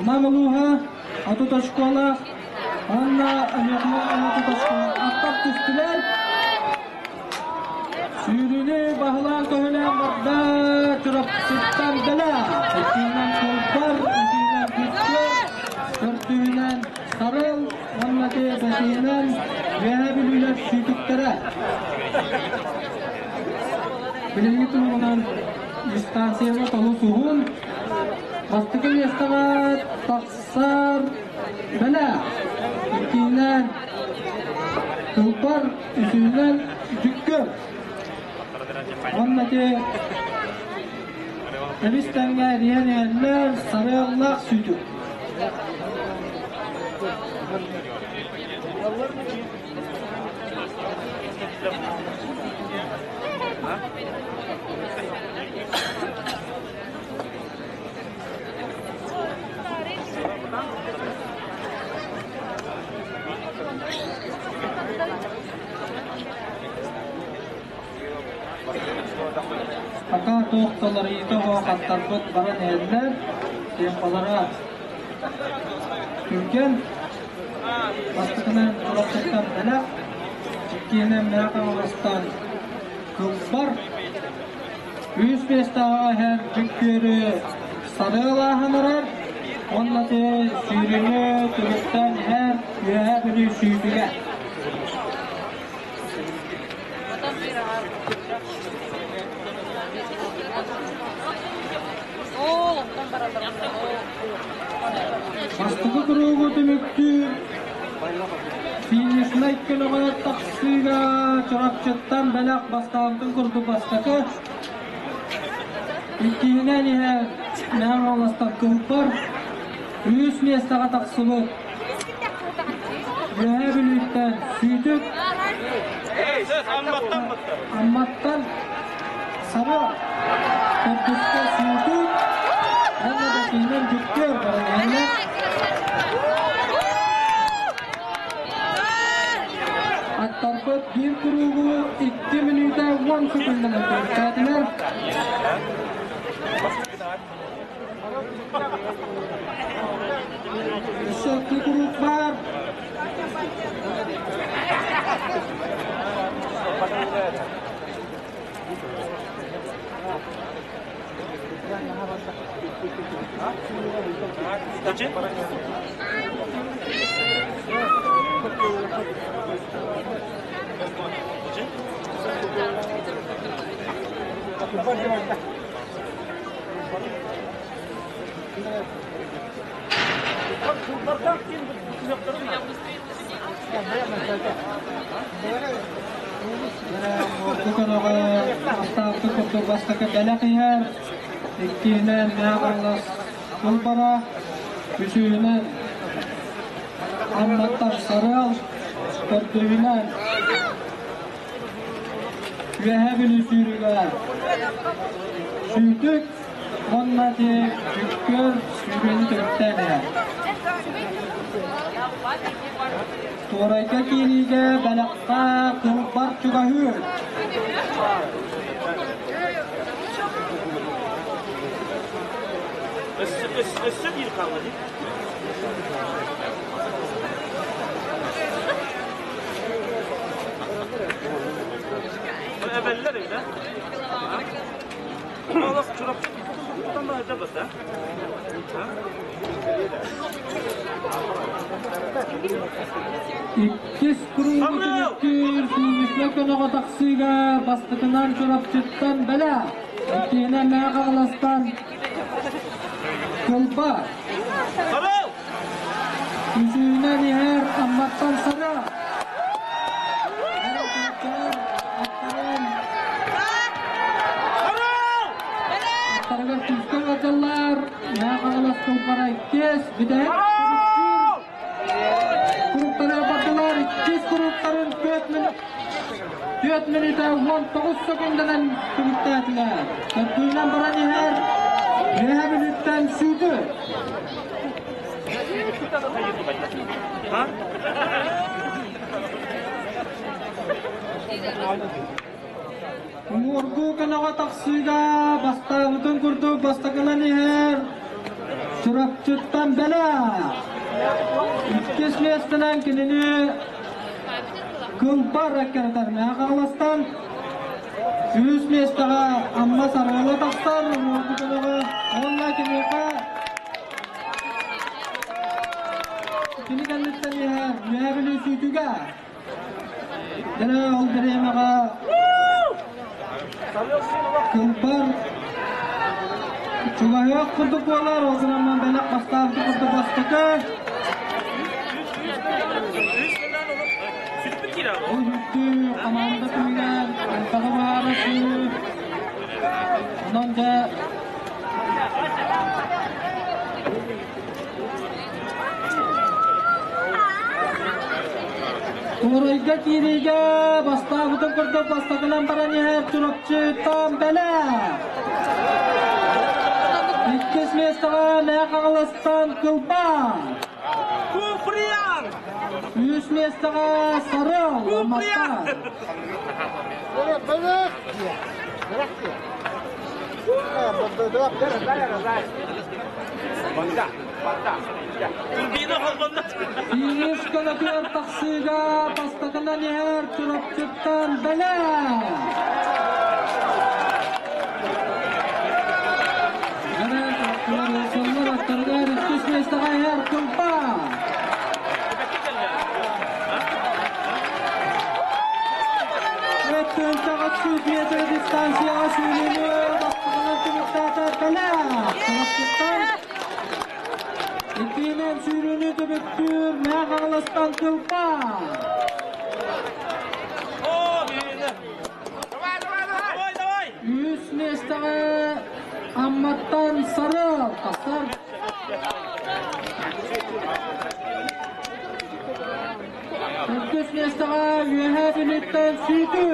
Нам улууһа 30 очколаах уонна Өлүөхүмэ 30 очколаах аттар түстүлэр. Сүүрүүнү баһылаан-көһүлээн барда Чурапчыттан Бэлэ, иккиһинэн Кулбар, үсүһүнэн Күскүр, төрдүһүнэн Сарыл уонна бэсиһинэн Үөһээ Бүлүүлэр сүүтүктэрэ. Билиҥҥи туругунан дистанцияны толус уһун. Бастакы миэстэҕэ тахсар Бэлэ, иккиһинэн Кылбар, үсүһүнэн Дьүккүр. Уонна ити Эбис тэҥҥэ эриэн иһэллэр, сарыаллаах сүүтүк. Пока туох да уларыйыыта суох аттарбыт баран иһэллэр. Темпалара түргэн. Бастакынан Чурапчыттан бэлэх, иккиһинэн Мэҥэ Хаҥаластан Кылбар, үс миэстэҕэ иһэр Дьүккүөрү сарыалааһын эрэр уонна сүүрүүнү түмүктээн иһэр Үөһээ Бүлүү сүүтүгэ. Бастакы кругу түмүктүүр финишнай көлөҕө тахсыыга Чурапчыттан бэлэх бастаабытын курдук бастакы, иккиһинэн иһэр Мэҥэ Хаҥаластан Кылбар, үс миэстэҕэ тахсыбыт Үөһээ Бүлүүттэн Сүүтүк, Амматтан Саба, төрдүскэ Сүүтүк уонна бэсиһинэн Дьүккүөр баран иһэллэр. Аттарбыт биир куруугу 2 мүнүүтэ 10 секунданан түмүктээтилэр. Өссө икки куруук баар. Орто көлөҕө астаабыты курдук бастакы бэлэх иһэр, иккиһинэн Мэҥэ Кылбара, үсүһүнэн Амматтан Сарыал, төрдүһүнэн Үөһээ Бүлүү сүүрүгэ Сүүтүк уонна ити Дьүккүөр сүүрүүнү түмүктээн иһэр. Туорайга киириигэ бэлэххэ кылбар чугаһыыр. Өссө биир хаалла дии. Эбэллэр эбит Олох Чурапчы тутан да бата. Иккис куруугу түмүктүүр финишнэй көмөҕө тахсыыга бастакынан Чурапчыттан Бэлэ, иккиһинэн Мэҥэ Хаҥаластан Кылба, үсүһүнэн иһэр Амматтан Сара. Аттарыгар күүскэ ыалдьаллар. Мэҥэ Хаҥалас Кылбара иккис, бүтэһик куруктары бардылар. Иккис куруктарын 4 мүнүүтэ 19 секунданан түмүктээтилэр. Төрдүнэн баран иһэр Үөһээ Бүлүүттэн Сүүтү. Уҥуоргу көнөҕө тахсыыга бастаабытын курдук бастакынан иһэр. Чурапчыттан Бэлэх. Иккис миэстэнэн кинини Кылбар эккирэтэр Мэҥэ Хаҥаластан. Үһүс миэстэҕэ Амма Сарыала тахсар уҥуоргу уонна киниэхэ кини кэнниттэн иһэр Үөһээ Бүлүү сүүтүгэ. Дьэ ол бириэмэҕэ Кылбар чугаһыах курдук буолар, ол гынан бэлэх бастаабыт курдук бастакы. Ол үрдү команда түмүгэр элбэҕи баара Онон дьэ Туорайга киириигэ бастаабытын курдук бастакынан баран иһэр Чурапчыттан Бэлэх. Иккис миэстэҕэ Мэҥэ Хаҥаластан Кылбаа. Куприян! Үс миэстэҕэ Сарыал Куприян! Турбина холбонно. Финиш көнөтүгэр тахсыыга бастакынан иһэр Чурапчыттан Бэлэх. Чурапчылар аттарыгар иккис миэстэҕэ иһэр Кылба. Өттүнчэҕэ сүүс метр дистанцияҕа сүүрүүнү бастакынан түмүктээтэ Бэлэх. Чурапчыттан Иккиһинэн сүүрүүнү түмүктүүр Мэҥэ Хаҥаластан Кылба. Давай, давай, давай! Давай! Үс миэстэҕэ Амматтан Сарыал тахсар. Төрдүс миэстэҕэ Үөһээ Бүлүүттэн Сүүтү.